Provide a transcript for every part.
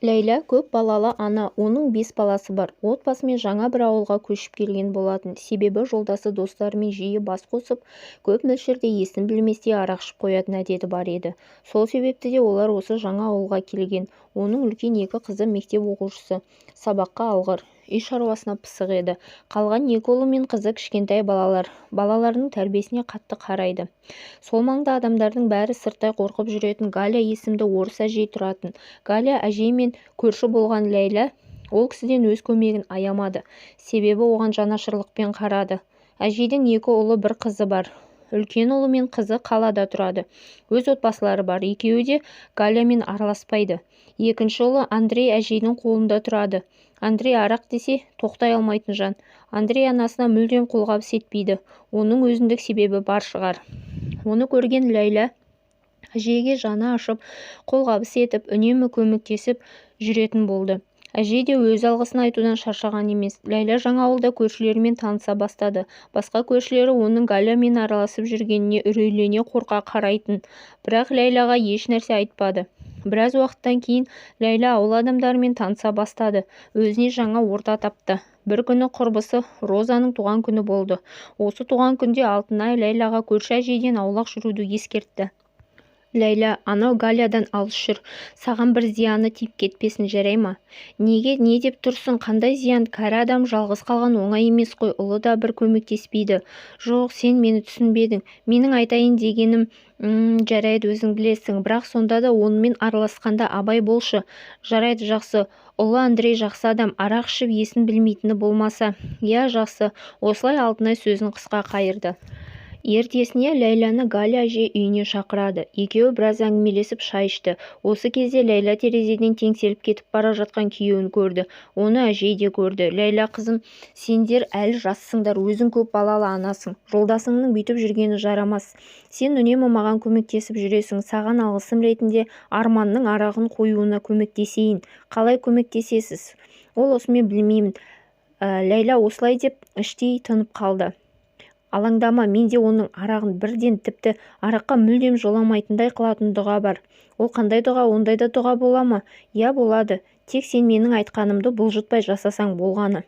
Ләйлә көп балалы ана, оның 5 баласы бар. Отбасымен жаңа бір ауылға көшіп келген болатын. Себебі жолдасы достарымен жиі бас қосып, көп мөлшерде есін білместей арақ ішіп қоятын әдеті бар еді. Сол себепті де олар осы жаңа ауылға келген. Оның үлкен екі қызы мектеп оқушысы, сабаққа алғыр, үй шаруасына пысық еді. Қалған екі ұлы мен қызы кішкентай балалар. Балаларының тәрбиесіне қатты қарайды. Сол маңда адамдардың бәрі сырттай қорқып жүретін Галя есімді орыс әжей тұратын. Галя әжеймен көрші болған Ләйлә ол кісіден өз көмегін аямады. Себебі оған жанашырлықпен қарады. Әжейдің екі ұлы, бір қызы бар. Үлкен ұлы мен қызы қалада тұрады. Өз отбасылары бар. Екеуі де Галямен араласпайды. Екінші ұлы Андрей әжейдің қолында тұрады. Андрей арақ десе, тоқтай алмайтын жан. Андрей анасына мүлдем қолғабыс етпейді. Оның өзіндік себебі бар шығар. Оны көрген Ләйлә әжейге жаны ашып, қолғабыс етіп, үнемі көмектесіп жүретін болды. Әжей де өз алғысын айтудан шаршаған емес. Ләйлә жаңа ауылда көршілерімен таныса бастады. Басқа көршілері оның Галямен араласып жүргеніне үрейлене қорқа қарайтын. Бірақ Ләйләға еш нәрсе айтпады. Біраз уақыттан кейін Ләйлә ауыл адамдарымен таныса бастады. Өзіне жаңа орта тапты. Бір күні құрбысы Розаның туған күні болды. Осы туған күнде Алтынай Ләйләға көрші әжейден аулақ жүруді ескертті. Ләйлә, анау Галядан алыс жүр, саған бір зияны тиіп кетпесін, жарай ма? Неге, не деп тұрсың, қандай зиян? Кәрі адам жалғыз қалған оңай емес қой, ұлы да бір көмектеспейді. Жоқ, сен мені түсінбедің. Менің айтайын дегенім, жарайды, өзің білесің, бірақ сонда да онымен араласқанда абай болшы. Жарайды, жақсы. Ұлы Андрей жақсы адам, арақ ішіп есін білмейтіні болмаса. Иә, жақсы. Осылай Алтынай сөзін қысқа қайырды. Ертесіне Ләйләні Галя әжей үйіне шақырады. Екеуі біраз әңгімелесіп шай ішті. Осы кезде Ләйлә терезеден теңселіп кетіп бара жатқан күйеуін көрді. Оны әжей де көрді. Ләйлә, қызым, сендер әлі жассыңдар, өзің көп балалы анасың. Жолдасыңның бүйтіп жүргені жарамас. Сен үнемі маған көмектесіп жүресің. Саған алғысым ретінде Арманның арағын қоюына көмектесейін. Қалай көмектесесіз? Ол осымен білмеймін. Ләйлә осылай деп іштей тынып қалды. Алаңдама, менде оның арағын бірден, тіпті араққа мүлдем жоламайтындай қылатын дұға бар. Ол қандай дұға, ондай да дұға бола ма? Иә, болады. Тек сен менің айтқанымды бұлжытпай жасасаң болғаны.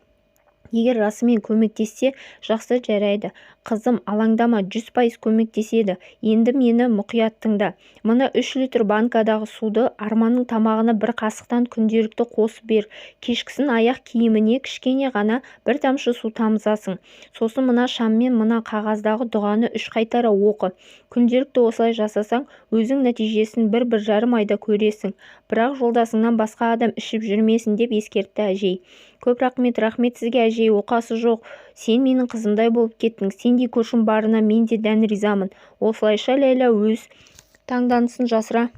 Егер расымен көмектессе, жақсы, жарайды. Қызым, алаңдама, 100% көмектеседі. Енді мені мұқият тыңда. Мына 3 литр банкадағы суды Арманның тамағына бір қасықтан күнделікті қосып бер. Кешкісін аяқ киіміне кішкене ғана бір тамшы су тамызасың. Сосын мына шаммен мына қағаздағы дұғаны 3 қайтара оқы. Күнделікті осылай жасасаң, өзің нәтижесін 1-1,5 айда көресің. Бірақ жолдасыңнан басқа адам ішіп жүрмесін деп ескертті әжей. Көп рахмет, рахмет сізге, әжей, оқасы жоқ. Сен менің қызымдай болып кеттің. Сендей көршім барына мен де дән ризамын. Осылайша Ләйлә өз таңданысын жасыра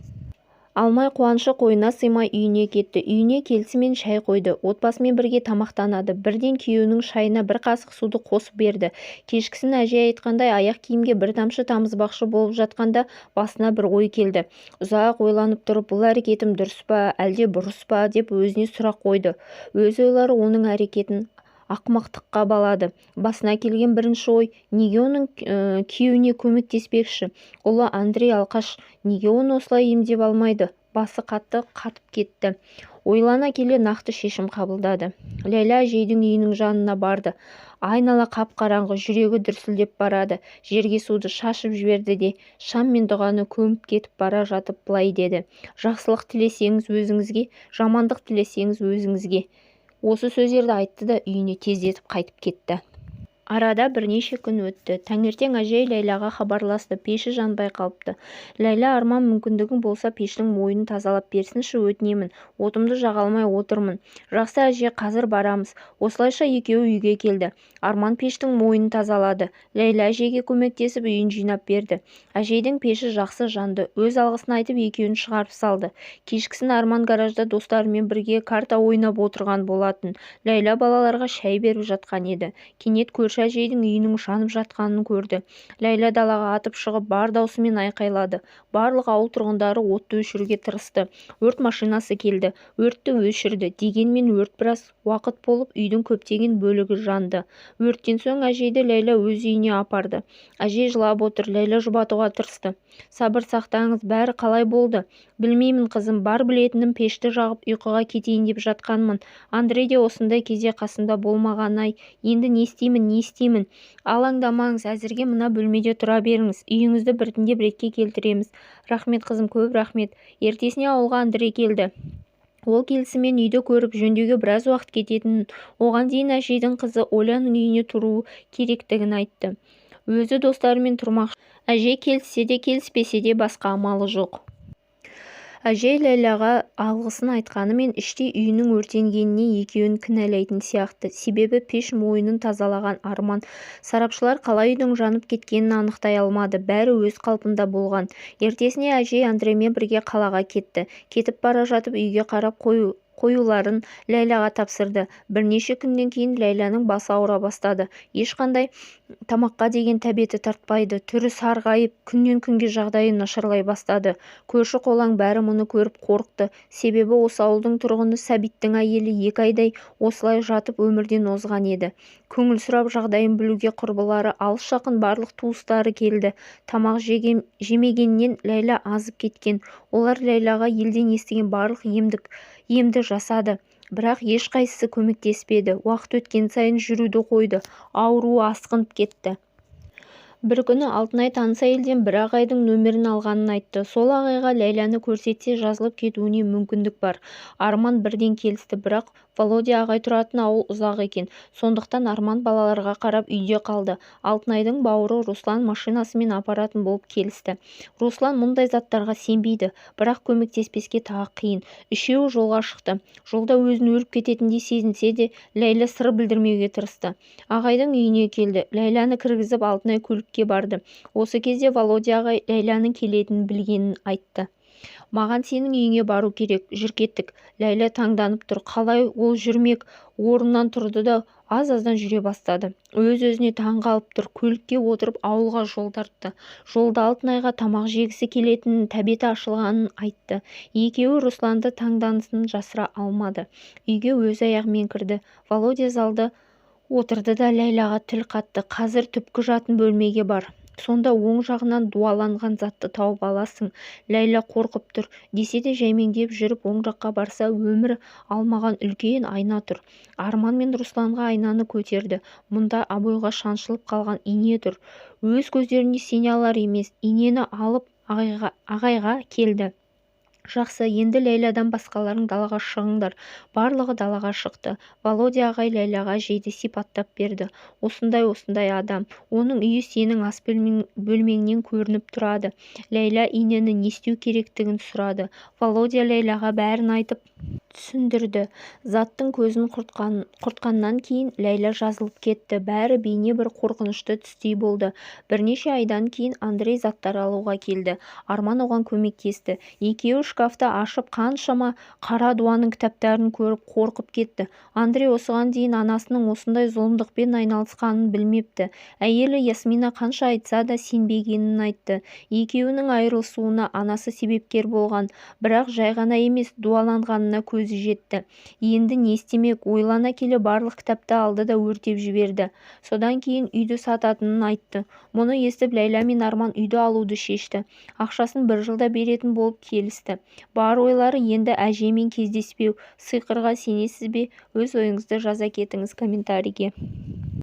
алмай, қуанышы қойнына сыймай үйіне кетті. Үйіне келісімен шай қойды. Отбасымен бірге тамақтанады. Бірден күйеуінің шайына бір қасық суды қосып берді. Кешкісін әжей айтқандай аяқ киімге бір тамшы тамызбақшы болып жатқанда басына бір ой келді. Ұзақ ойланып тұрып, бұл әрекетім дұрыс па, әлде бұрыс па деп өзіне сұрақ қойды. Өз ойлары оның әрекетін ақымақтыққа балады. Басына келген бірінші ой, неге оның күйеуіне көмектеспекші? Ұлы Андрей алқаш, неге оны осылай емдеп алмайды? Басы қатты қатып кетті. Ойлана келе нақты шешім қабылдады. Ләйлә әжейдің үйінің жанына барды. Айнала қап-қараңғы, жүрегі дүрсілдеп барады. Жерге суды шашып жіберді де, шам мен дұғаны көміп кетіп бара жатып былай деді. Жақсылық тілесеңіз өзіңізге, жамандық тілесеңіз өзіңізге. Осы сөздерді айтты да үйіне тездетіп қайтып кетті. Арада бірнеше күн өтті. Таңертең әжей Ләйләға хабарласты. Пеші жанбай қалыпты. Ләйлә, Арман, мүмкіндігің болса пештің мойнын тазалап берсінші, өтінемін. Отымды жаға алмай отырмын. Жақсы, әже, қазір барамыз. Осылайша екеуі үйге келді. Арман пештің мойнын тазалады. Ләйлә әжейге көмектесіп үйін жинап берді. Әжейдің пеші жақсы жанды. Өз алғысын айтып екеуін шығарып салды. Кешкісін Арман гаражда достарымен бірге карта ойнап отырған болатын. Ләйлә балаларға шай беріп жатқан еді. Кенет көрші Көрші әжейдің үйінің жанып жатқанын көрді. Ләйлә далаға атып шығып, бар даусымен айқайлады. Барлық ауыл тұрғындары отты өшіруге тырысты. Өрт машинасы келді. Өртті өшірді. Дегенмен өрт біраз уақыт болып, үйдің көптеген бөлігі жанды. Өрттен соң әжейді Ләйлә өз үйіне апарды. Әжей жылап отыр. Ләйлә жұбатуға тырысты. Сабыр сақтаңыз, бәрі қалай болды? Білмеймін, қызым, бар білетінім пешті жағып ұйқыға кетейін деп жатқанмын. Андрей де осындай кезде қасымда болмағаны-ай, енді не істеймін, не істеймін? Алаңдамаңыз, әзірге мына бөлмеде тұра беріңіз. Үйіңізді біртіндеп ретке келтіреміз. Рахмет, қызым, көп рахмет. Ертесіне ауылға Андрей келді. Ол келісімен үйді көріп, жөндеуге біраз уақыт кететінін, оған дейін әжейдің қызы Оляның үйіне тұруы керектігін айтты. Өзі достарымен тұрмақшы. Әжей келіссе де, келіспесе де басқа амалы жоқ. Әжей Ләйләға алғысын айтқанымен, іштей үйінің өртенгеніне екеуін кінәлайтын сияқты. Себебі пеш мойнын тазалаған Арман. Сарапшылар қалай үйдің жанып кеткенін анықтай алмады. Бәрі өз қалпында болған. Ертесіне әжей Андреймен бірге қалаға кетті. Кетіп бара жатып үйге қарап қоюларын Ләйләға тапсырды. Бірнеше күннен кейін Ләйләнің басы ауыра бастады. Ешқандай тамаққа деген тәбеті тартпайды. Түрі сарғайып, күннен күнге жағдайы нашарлай бастады. Көрші-қолаң бәрі мұны көріп қорықты. Себебі осы ауылдың тұрғыны Сәбиттің әйелі 2 айдай осылай жатып өмірден озған еді. Көңіл сұрап жағдайын білуге құрбылары, алыс-жақын барлық туыстары келді. Тамақ жемегеннен Ләйлә азып кеткен. Олар Ләйләға елден естіген барлық емді жасады. Бірақ ешқайсысы көмектеспеді. Уақыт өткен сайын жүруді қойды. Ауруы асқынып кетті. Бір күні Алтынай таныс әйелден бір ағайдың нөмірін алғанын айтты. Сол ағайға Ләйләні көрсетсе жазылып кетуіне мүмкіндік бар. Арман бірден келісті, бірақ Володя ағай тұратын ауыл ұзақ екен. Сондықтан Арман балаларға қарап үйде қалды. Алтынайдың бауыры Руслан машинасымен апаратын болып келісті. Руслан мұндай заттарға сенбейді, бірақ көмектеспеске тағы қиын. Үшеуі жолға шықты. Жолда өзін өліп кететіндей сезінсе де, Ләйлә сыр білдірмеуге тырысты. Ағайдың үйіне келді. Ләйләні кіргізіп Алтынай көлікке барды. Осы кезде Володя ағай Ләйләнің келетінін білгенін айтты. Маған сенің үйіңе бару керек, жүр кеттік. Ләйлә таңданып тұр. Қалай ол жүрмек? Орнынан тұрды да аз-аздан жүре бастады. Өз-өзіне таң қалып тұр. Көлікке отырып ауылға жол тартты. Жолда Алтынайға тамақ жегісі келетінін, тәбеті ашылғанын айтты. Екеуі Русланды таңданысын жасыра алмады. Үйге өз аяғымен кірді. Володя залда отырды да Ләйләға тіл қатты. Қазір түпкі жатын бөлмеге бар. Сонда оң жағынан дуаланған затты тауып аласың. Ләйлә қорқып тұр. Десе де жәймеңдеп жүріп оң жаққа барса, өмір алмаған үлкен айна тұр. Арман мен Русланға айнаны көтерді. Мұнда обойға шаншылып қалған ине тұр. Өз көздеріне сене алар емес. Инені алып ағайға келді. Жақсы, енді Ләйләдан басқаларың далаға шығыңдар. Барлығы далаға шықты. Володя ағай Ләйләға әжейді сипаттап берді. Осындай-осындай адам. Оның үйі сенің ас бөлмеңнен көрініп тұрады. Ләйлә инені не істеу керектігін сұрады. Володя Ләйләға бәрін айтып түсіндірді. Заттың көзін құртқаннан кейін Ләйлә жазылып кетті. Бәрі бейне бір қорқынышты түстей болды. Бірнеше айдан кейін Андрей заттар алуға келді. Арман оған көмектесті. Екеуі шкафты ашып қаншама қара дуаның кітаптарын көріп қорқып кетті. Андрей осыған дейін анасының осындай зұлымдықпен айналысқанын білмепті. Әйелі Ясмина қанша айтса да сенбегенін айтты. Екеуінің айырылысуына анасы себепкер болған, бірақ жай ғана емес, дуаланғанына көзі жетті. Енді не істемек, ойлана келе барлық кітапты алды да өртеп жіберді. Содан кейін үйді сататынын айтты. Мұны естіп Ләйлә мен Арман үйді алуды шешті. Ақшасын бір жылда беретін болып келісті. Бар ойлары енді әжеймен кездеспеу. Сиқырға сенесіз бе? Өз ойыңызды жаза кетіңіз комментарийге.